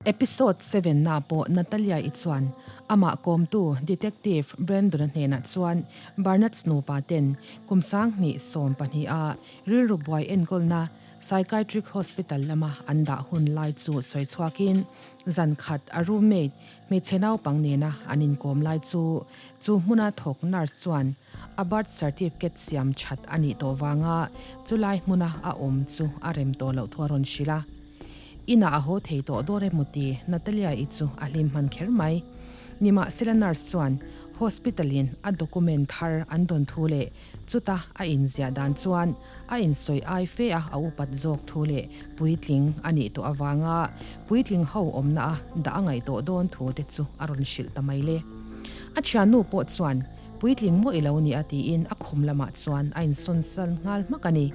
Episode 7 na pawh Natalia-i chuan amah kawmtu Detective Brandon-a hnenah chuan Barnetts nupa ten kum 2012 a rilru buai enkawlna Psychiatric Hospital lama an dah hun lai chu sawi chhuakin zan khat a roommate hmeichhe naupang nena an inkawm lai chu chu hmuna thawk nurse chuan a birth certificate siam that a nih tawh vanga chulai hmuna a awm chu a rem tawh loh thu a rawn hrilh a. Inah a haw thei tawh dawn emaw ti Natalia-i chu a hlim hman kher mai. Nimahsela nurse chuan hospital-in a document thar an dawn thu leh chuta a inziah dan chuan a insawi ai fe a a upat zawk thu leh puitling a nih tawh avanga puitling ho awmna a dah a ngaih tawh dawn thu te chu a rawn hrilh ta mai le. A thiannu pawh chuan puitling maw i lo ni a tiin a khum lamah chuan a insawn sal nghal hmak a ni.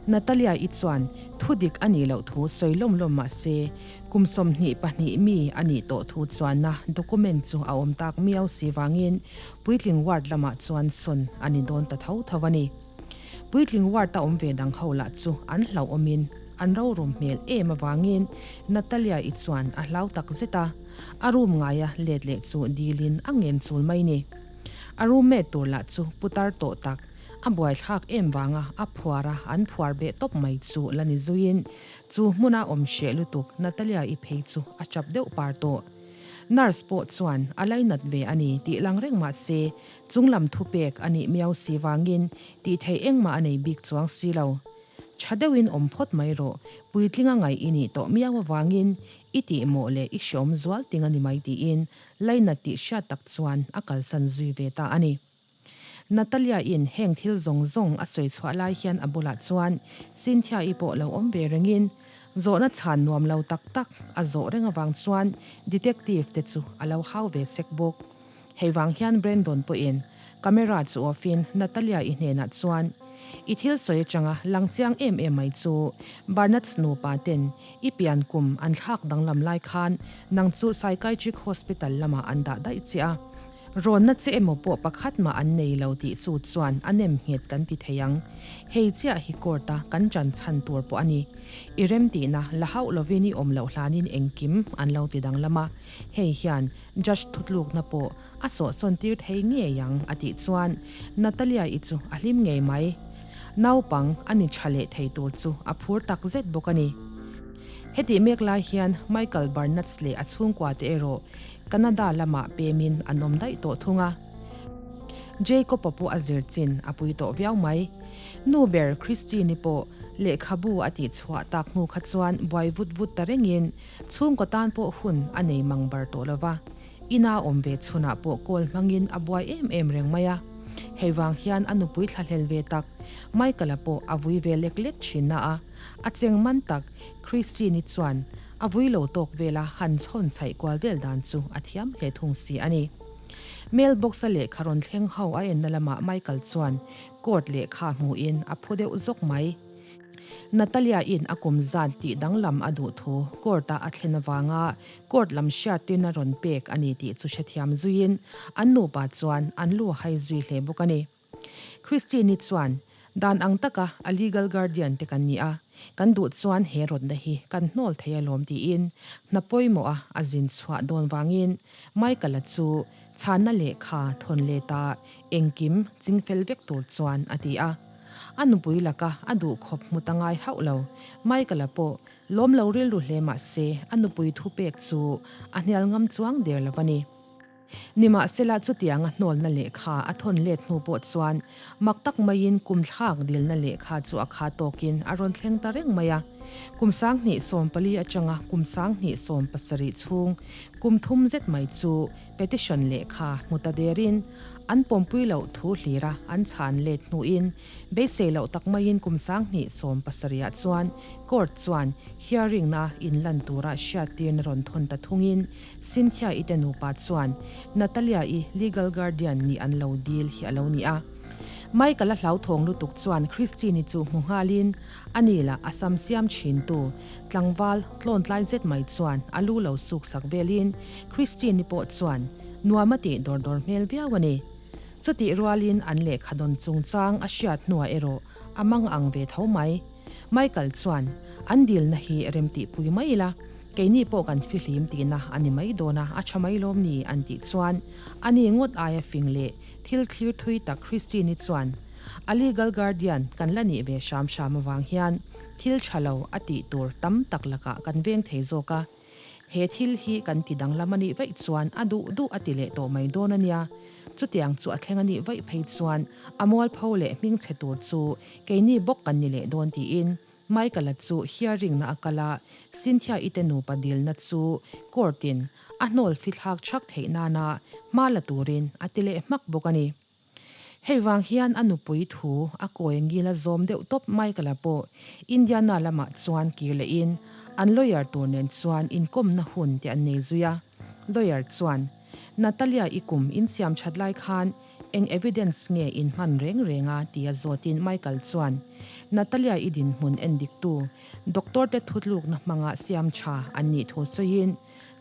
Natalia-i chuan thu dik a nih loh thu sawi lawm lawm mah se, kum 22 mi a nih tawh thu chuanna document chu a awm tak miau si vangin puitling ward lamah chuan sawn a ni dawn ta tho tho a ni. Puitling ward a awm ve dang ho lah chu an hlauhawmin an rorum hmel em avangin Natalia-i chuan a hlau tak zet a, a room ngaia let leh chu dilin a ngen chul mai ni. A roommate tur lah chu putar tawh tak, A buaithlak em vanga a phuar a an phuar beh tawp mai chu la ni zuiin chu hmuna awm hreh lutuk Natalia-i phei chu a chap deuh par tawh. Nurse pawh chuan a lainat ve a ni tih lang reng mah se chunglam thupek a nih miau si vangin tih theih engmah a nei bik chuang si lo. Tha deuhin awm phawt mai rawh, puitlinga ngaih i nih tawh miau avangin i tihmawh leh i hreawm zual ting a ni mai tiin lainat tih hriat tak chuan a kalsan zui ve ta a ni. Natalia-in heng thil zawng zawng a sawi chhuah lai hian a bulah chuan Cynthia-i pawh lo awm ve rengin zawhna chhan nuam lo tak tak a zawh reng avang chuan detective te chu a lo hau ve sek bawk. Hei vang hian Brandon pawhin camera chu off in Natalia-i hnenah chuan I thil sawi atanga lang chiang em em mai chu Barnatts nupa ten i pian kum an thlak danglam lai khan nang chu psychiatric hospital lamah an dah daih che a. Rawnna che emaw pawh pakhat mah an nei lo tih chu chuan a nem nghet kan ti thei ang. Hei chiah hi court a kan ṭan chhan tur pawh a ni. I remtihna la hauh lovin i awm loh hlanin engkim an lo ti danglam a, hei hian judge thutlukna pawh a sawhsawn tir thei ngei ang a tih chuan Natalia-i chu a hlim ngei mai. Naupang a ni ṭha leh thei tur chu a phur tak zet bawk a ni. Hetih mek lai hian Michael Barnatz leh a chhungkuate erawh Canada lamah pemin an awm daih tawh thung a. Jacob-a pawh a zir chin a pui tawh viau mai. Nu ber Christine-i pawh lehkhabu a tih chhuah tak hnu kha chuan buai vut vut ta rengin chhungkaw tan pawh hun a nei mang bar tawh lo va. Ina awm ve chhunah pawh call hmangin a buai em em reng mai a. Hei vang hian a nupui thlahlel ve tak Michael-a pawh a vui ve lek lek thin na a. A cheng man tak Christine-i chuan A vui lo tawk vela han chhawn chhaih kual vel dan chu a thiam hle thung si a ni. Mail box a lehkha rawn thleng ho a enna lamah Michael chuan court lehkha hmuhin a phu deuh zawk mai. Natalia in a kum zan tih danglam a duh thu court a a thlen avanga court lam hriattirna rawn pek a ni tih chu hrethiam zuiin an nupa chuan an lu hai zui hle bawk a ni. Christine-i chuan, Dan ang taka a legal guardian te kan ni a, kan duh chuan he rawtna hi kan hnawl thei alawm tiin hna pawimawh a a zin chhuah dawn vangin Michael-a chu chhanna lehkha thawn leta engkim chingfel vek tur chuan a ti a. A nupui laka a duhkhawp hmu ta ngai hauh lo. Michael-a pawh lawm lo rilru hle mah se a nupui thupek chu a hnial ngam chuang der lo a ni. Nimahsela chutianga hnawlna lehkha a thawn let hnu pawh chuan mak tak maiin kum thlak dilna lehkha chu a kha tawkin a rawn thleng ta reng mai a. Kum 2014 atanga kum 2017 chhung kum thum zet mai chu petition lehkha hmu ta derin an pawmpui loh thu hlira an chhan let hnuin Beisei loh tak maiin kum 2017 ah chuan court chuan hearing na inlan tura hriattirna rawn thawn ta thungin Cynthia-i te nupa chuan Natalia-i legal guardian nih an lo dil hi a lo ni a. Michael-a hlauthawng lutuk chuan Christine-i chu hmu nghalin a ni lah a sam siam thintu tlangval tlawntlai zet mai chuan a lu lo suk sak velin Christine-i pawh chuan nuam a tih dawr dawr hmel viau a ni. Chutih rualin an lehkha dawn chungchang a hriat hnuah erawh a mang ang ve tho mai. Michael chuan, An dilna hi remtihpui mai ila. Keini pawh kan fihlim tihna a ni mai dawn a, a tha mai lawm ni an tih chuan a ni ngawt aia fing leh thil thlir thui tak Christine-i chuan a legal guardian kan la nih ve hram hram avang hian thil tha lo a tih tur tam tak lakah kan veng thei zawk a. He thil hi kan ti danglam a nih vaih chuan a duh duh a ti leh tawh mai dawn a nia. Chutiang chu a thleng a nih vaih phei chuan a mualpho leh hmingchhe tur chu keini bawk kan ni leh dawn tiin Michael-a chu hearing-na a kal a, Cynthia-i te nupa dilna chu court-in a hnawl fithlak chhak theih nana hma la turin a ti leh hmak bawk a ni. Hei vang hian a nupui thu a kawi ngil a zawm deuh tawp Michael-a pawh Indiana lamah chuan kir lehin an lawyer tur nen chuan inkawmna hun te an nei zui a. Lawyer chuan, Natalia-i kum insiam that lai khan Eng evidence nge in hman reng reng a? tia zawtin Michael chuan Natalia-i dinhmun en diktu doctor te thutlukna hmanga siam tha an nih thu sawiin,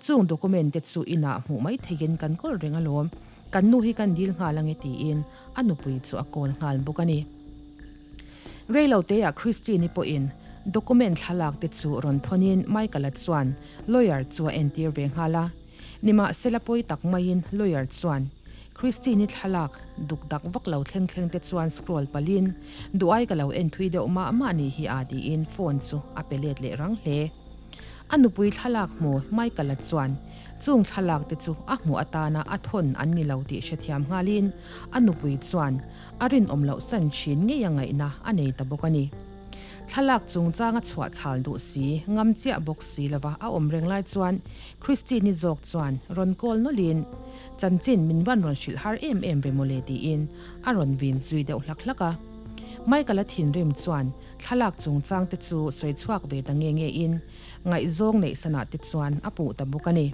Chung document te chu inah hmuh mai theiin kan kawl reng alawm, kan nu hi kan dil nghal ange tiin a nupui chu a kawl nghal bawk a ni. Reiloteah Christine-i pawhin document thlalak te chu rawn thawnin Michael-a chuan lawyer chu a entir ve nghal a. Nimahsela pawi tak maiin lawyer chuan Christine-i thlalak duk dak vak lo thleng thleng te chuan scroll palhin duai ka lo en thui deuh mah mah nih hi a tiin phone chu a pe let leh rang hle. A nupui thlalak hmu Michael-a chuan chung thlalak te chu a hmuh atana a thawn an ni lo tih hrethiam nghalin a nupui chuan a rinawm loh san thin ngei a ngaihna a nei ta bawk a ni. Thlalak chungchang a chhuah chhal duh si, ngam chiah bawk si lova a awm reng lai chuan Christine-i zawk chuan rawn call nawlhin, Chanchin min van rawn hrilh har em em ve mawle tiin a rawn vin zui deuh hlak hlak a. Michael-a thinrim chuan thlalak chungchang te chu sawi chhuak ve ta nge nge in ngaihzawng neih sanah te chuan a puh ta bawk a ni.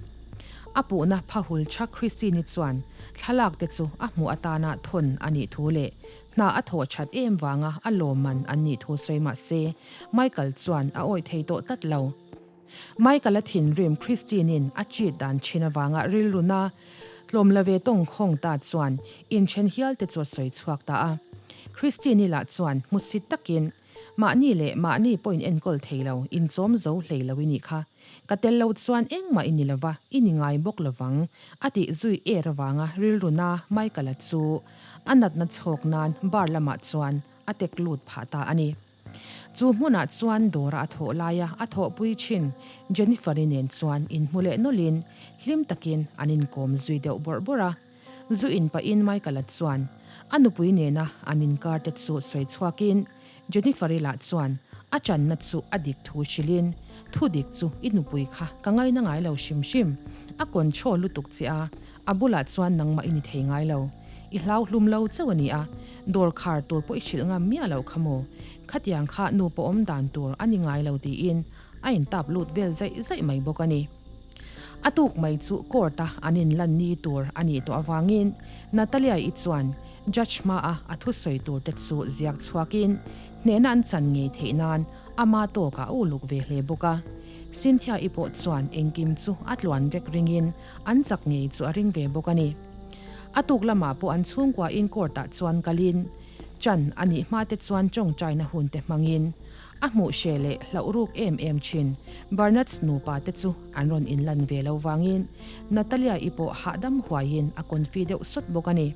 A puhna phahul chak Christine-i chuan thlalak te chu a hmuh atana thawn a nih thu leh hna a thawh that em vanga a lawmman an nih thu sawi mah se Michael chuan a awih thei tawh tlat lo. Michael-a thinrim Christine-in a cheat dan thin avanga rilruna tlawm la ve tawng khawng ta chuan inthen hial te chu a sawi chhuak ta a. Christine-i lah chuan hmusit takin, Mahni leh mahni pawh in enkawl thei lo, inchawm zo hlei lo i nih kha. Ka tel lo chuan engmah i ni lova, i ni ngai bawk lovang, a tih zui er avanga rilruna Michael-a chu a natna chhawk nan bar lamah chuan a tek lut phah ta a ni. Chu hmunah chuan dawra a thawh laia a thawhpui thin Jennifer-i nen chuan inhmu leh nawlhin hlim takin an inkawm zui deuh bawrh bawrh a. Zu in pahin Michael-a chuan a nupui nena an inkar te chu sawi chhuakin Jennifer-i lah chuan a channa chu a dik thu hrilhin, Thu dik chu i nupui kha ka ngaina ngai lo hrim hrim, a control lutuk che a, A bulah chuan nangmah i ni thei ngai lo. I hlau hlum lo chauh a ni a, dawr khar tur pawh i hrilh ngam miah loh kha maw? Khatiang kha nupa awm dan tur a ni ngai lo tiin a intap lut vel zaih zaih mai bawk a ni. A tuk mai chu court-a an inlan ni tur a nih tawh avangin Natalia-i chuan judge hmaa a thusawi tur te chu ziak chhuakin hnehna an chan ngei theih nan ama tawkah a uluk ve hle bawk a. Cynthia-i pawh chuan engkim chu a tluan vek ringin An chak ngei chu a ring ve bawk a ni. A tuk lamah pawh an chhungkua in court ah chuan kalin chan a nih hma te chuan tawngtaina hun te hmangin a hmuh hre leh hlauh ruk em em thin Bernards nupa te chu an rawn inlan ve lo vangin Natalia-i pawh hahdam huaiin a confi deuh sawt bawk a ni.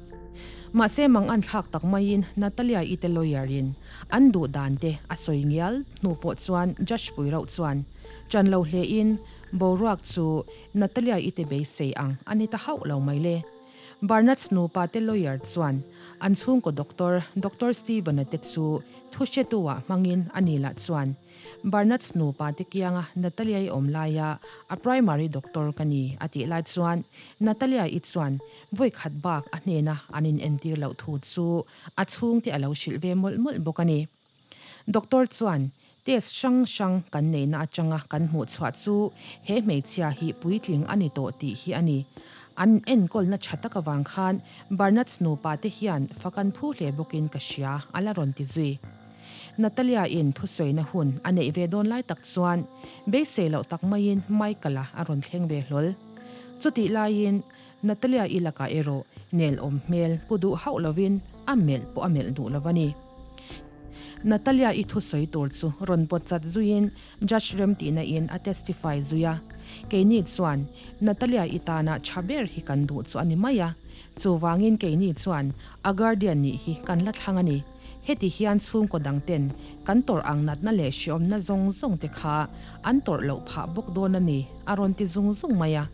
Mahse mang an thlak tak maiin Natalia-i te lawyer in an duh dan te a sawi ngial hnu pawh chuan judge pui rauh chuan chan lo hle in boruak chu Natalia i te beisei ang a ni ta hauh lo mai le. Barnards nupa te lawyer chuan an chhungkaw doctor, Doctor Steven-a te chu thu hretu-ah hmangin a ni lah chuan Barnards nupa te kianga Natalia-i awm laia a primary doctor ka ni a tih lai chuan Natalia-i chuan vawi khat bak a hnena an inentir loh thu chu a chhungte a lo hrilh ve mawlh mawlh bawk a ni. Doctor chuan test hrang hrang kan neihna atanga kan hmuh chhuah chu he hmeichhia hi puitling a ni tawh tih hi a ni. An enkawlna tha tak avang khan Barnards nupa te hian fak an phu hle bawkin ka hria a la rawn ti zui. Natalia in thusawina hun a neih ve dawn lai tak chuan beisei loh tak maiin Michael-a a rawn thleng ve hlawl. Chutih laiin Natalia i lakah erawh nel awm hmel pu duh hauh lovin a melh pawh a melh duh lo a ni. Natalia-i thusawi tur chu rawn pawt chat zuiin Judge remtihna in a testify zui a. Keini chuan Natalia-i tana tha ber hi kan duh chu a ni mai a, chuvangin keini chuan a guardian nih hi kan la thlang a ni. Heti hian chhungkaw dang ten kan tawrh ang natna leh hreawmna zawng zawng te kha an tawrh loh phah bawk dawn a ni, a rawn ti zung zung mai a.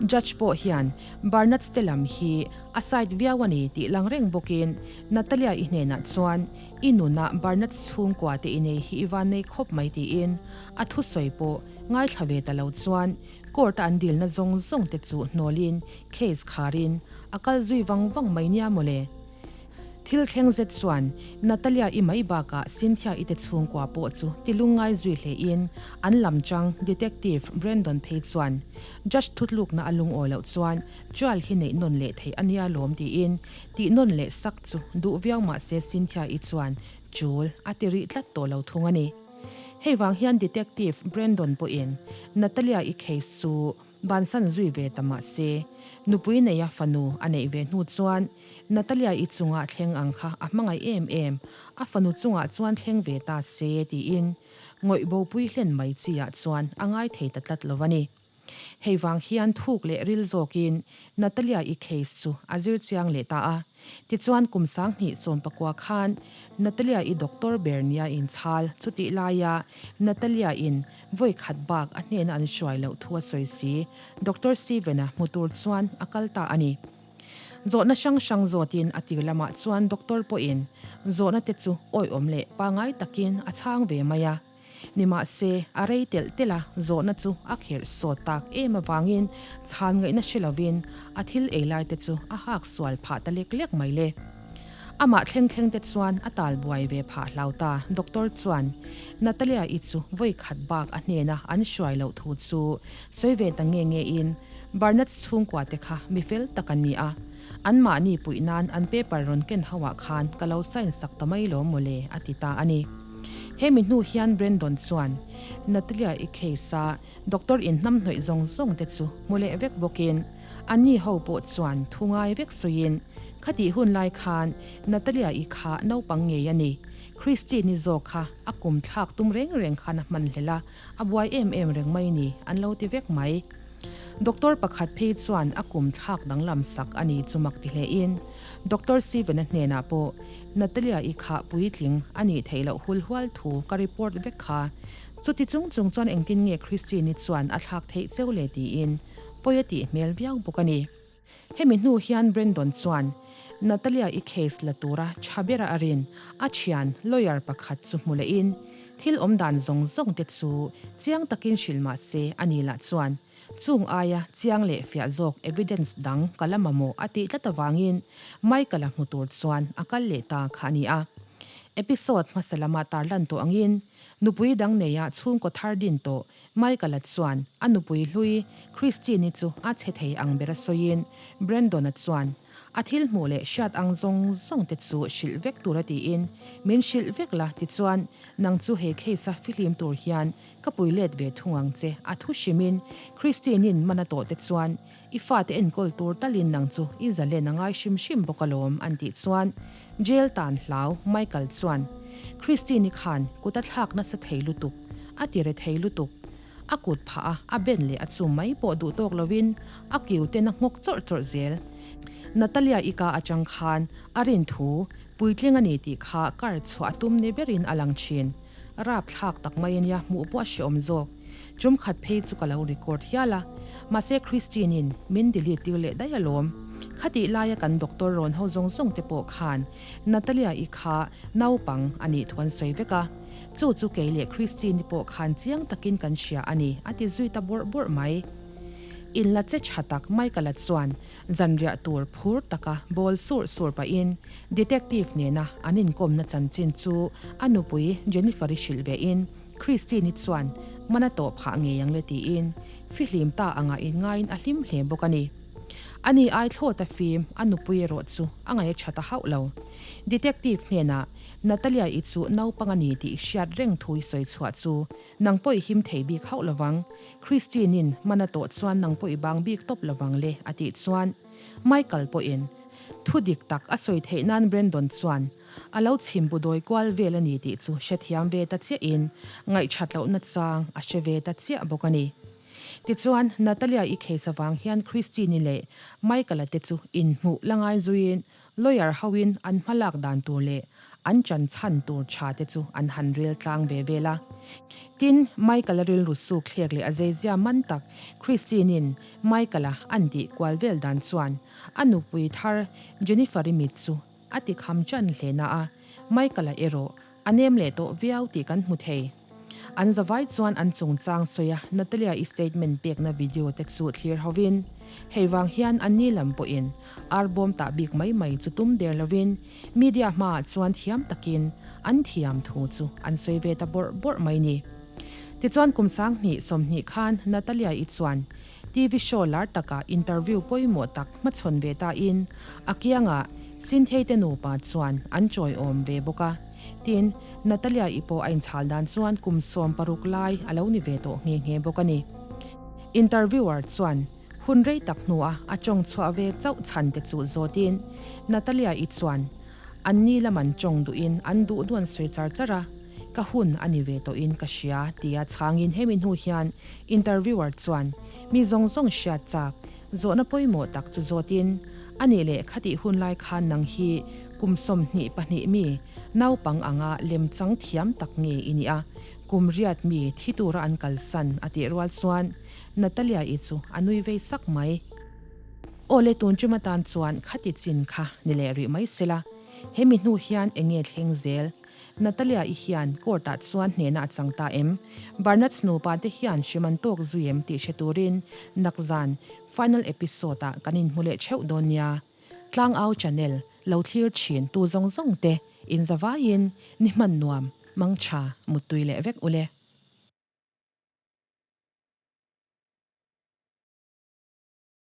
Judge pawh hian Barnatz te lam hi a side viau a ni tih lang reng bawkin Natalia-i hnenah chuan i nunah Barnatz chhungkua te i nei hi i van nei khawp mai tiin a thusawi pawh ngaithla ve ta lo chuan court-a an dilna zawng zawng te chu hnawlin case kharin a kal zui vang vang mai nia mawle. Thil thleng zet chuan Natalia-i mai bakah Cynthia-i te chhungkua pawh chu ti lungngai zui hlein an lam chang Detective Brandon phei chuan Judge thutlukna a lungawi loh chuan trial hi neih nawn leh theih a nia lawm tiin tih nawn leh sak chu duh viau mah se Cynthia-i chuan chul a ti rih tlat tawh lo thung a ni. Hei vang hian Detective Brandon pawhin Natalia-i case chu Bansan zui ve ta mah se, nupui neia fanu a neih ve hnu chuan Natalia-i chunga thleng ang kha a hmangaih em em, a fanu chungah chuan thleng ve ta se tiin ngawih bopui hlen mai chi ah chuan a ngai thei ta tlat lo a ni. Hei vang hian thuk leh ril zawkin Natalia-i case chu a zir chiang leh ta a. Tichuan kum 2019 khan Natalia-i doctor ber nia inchhal chutih laia Natalia-in vawi khat bak a hnena an hruai loh thu a sawi si, Doctor Steven-a hmu tur chuan a kal ta a ni. Zawhna hrang hrang zawtin a tir lamah chuan doctor pawhin zawhna te chu awihawm leh pangai takin a chhang ve mai a. Nimahse, a rei telh telh a, zawhna chu a kherh sawt tak em avangin chhan ngaihna hre lovin a thil ei lai te chu a hak sual phah ta lek lek mai le. Amah thleng thleng te chuan a tal buai ve phah hlau ta, doctor chuan Natalia-i chu vawi khat bak a hnena an hruai loh thu chu sawi ve ta nge nge in Barnett chhungkua te kha mi fel tak an ni a, anmahni puih nan an paper rawn ken ho ah khan ka lo sign sak ta mai lo mawle a ti ta a ni. He mi hnu hian Brandon chuan Natalia-i case-a doctor inhnamhnawih zawng zawng te chu hmu leh vek bawkin anni ho pawh chuan thu ngai vek sawiin khatih hun lai khan Natalia-i kha naupang ngei a ni. Christine-i zawk kha a kum thlak tum reng reng khan a hman hlel a, a buai em em reng mai ni an lo ti vek mai. Doctor pakhat phei chuan a kum thlak danglam sak a ni chu mak ti hlein Doctor Steven-a hnenah pawh Natalia-i kha puitling a nih theih loh hul hual thu ka report vek kha. Chuti chung chung chuan engtin nge Christine-i chuan a thlak theih cheu le tiin pawi a tih hmel viau bawk a ni. Hemi hnu hian Brandon chuan Natalia-i case la tura tha bera a rin a thian lawyer pakhat chu hmu lehin thil awmdan zawng zawng te chu chiang takin hrilh mah se a ni lah chuan Chung aia chiang leh fiah zawk evidence dang ka la mamawh a tih tlat avangin Michael-a hmu tur chuan a kal leh ta kha a ni a. Episode hmasa lama tarlan tawh angin nupui dang neia chhungkaw thar din tawh Michael-a chuan a nupui hlui Christine-i chu a chhe thei ang bera sawiin Brandon-a chuan A thil hmuh leh hriat ang zawng zawng te chu hrilh vek tura tiin min hrilh vek la tichuan nang chu he case-a fihlim tur hian Ka pui let ve thung ang che, a thu hrimin Christine-in man a tawh te chuan i fate enkawl tur talin nang chu i zalen a ngai hrim hrim bawk alawm an tih chuan Jail tan hlau Michael chuan Christine-i khan kut a thlak nasa thei lutuk, a ti re thei lutuk. A kut phah a, a ben leh a chum mai pawh duh tawk lovin a kiu ten a nghawk chawrh chawrh zel. Natalia-i ka atang khan a rin thu puitling a ni tih kha kar chhuah a tum ni berin a lang thin. Rapthlak tak mai ania hmuh pawh a hreawm zawk. Tum khat phei chu ka lo record hial a. Mahse Christine-in min delete tir leh daih alawm. Khatih laia kan doctor rawn ho zawng zawng te pawh khan Natalia-i kha naupang a nih thu an sawi vek a. Chu chu kei leh Christine-i pawh khan chiang takin kan hria a ni a ti zui ta bawrh bawrh mai. Inla che tha tak Michael-a chuan Zanriah tur phur taka bawl sur sur pahin Detective nena an inkawmna chanchin chu a nupui Jennifer-i hrilh vein Christine-i chuan man a tawh phah ngei ang le tiin fihlim ta angah inngaiin a hlim hle bawk a ni. Ani ai thlawt a fim a nupui erawh chu a ngaih a tha ta hauh lo. Detective hnenah Natalia-i chu naupang a ni tih hriat reng thu i sawi chhuah chu Nang pawh i him thei bik hauh lovang. Christine-in man a tawh chuan nang pawh i bang bik tawp lovang le a tih chuan Michael pawhin. Thu dik tak a sawi theih nan Brandon chuan a lo chhim bu dawi kual vel a ni tih chu hrethiam ve ta chiahin ngaihṭhat lohna chang a hre ve ta chiah bawk a ni. Tichuan, Natalia-i case avang hian Christine-i leh Michael-a te chu inhmuh la ngai zuiin lawyer hoin an hmalak dan tur leh an chan chhan tur tha te chu an han rel tlang ve vel a. Tin, Michael-a rilru suk thlek leh a zeizia man tak Christine-in Michael-a an tih kual vel dan chuan a nupui thar Jennifer-i mit chu a ti kham chan hle na a, Michael-a erawh a nem leh tawh viau tih kan hmu thei. An zavai chuan an chungchang sawi a Natalia-i statement pekna video te chu thlir hovin, hei vang hian an ni lam pawhin arbawm tah bik mai mai chu tum der lovin media hmaah chuan thiam takin an thiam thu chu an sawi ve ta bawrh bawrh mai ni. Tichuan kum 20 20 khan Natalia-i chuan TV show lar takah interview pawimawh tak hmachhawn ve tain a kiangah Sinthei te nupa chuan an chawiawm ve bawk a. Tin, Natalia-i pawh a inchhal dan chuan kum 16 lai a lo ni ve tawh nghe nghe bawk a ni. Interviewer chuan hun rei tak hnuah a tawng chhuah ve chauh chhan te chu zawtin Natalia-i chuan an ni lam an tawng duhin an duh duh an sawi char char a, ka hun a ni ve tawhin ka hria tia chhangin hemi hnu hian Interviewer chuan mi zawng zawng hriat chak zawhna pawimawh tak chu zawtin, A nih leh khatih hun lai khan nang hi kum 22 mi naupang anga lemchang thiam tak nge i nih a, kum riat mi thi tura an kalsan a tih rual chuan Natalia-i chu a nui vei sak mai. Aw le tun ṭum atan chuan khati chin kha ni leh rih mai sela, hemi hnu hian eng nge thleng zel? Natalia-i hian court-ah chuan hnehna a chang ta em? Barnetts nupa te hian hrim an tawk zui em tih hre turin nakzan final episode-ah kan inhmu leh theuh dawn nia. Tlangau channel lo thlir thin tu zawng zawng te inzavaiin ni hman nuam, mangtha, muttui leh vek ule.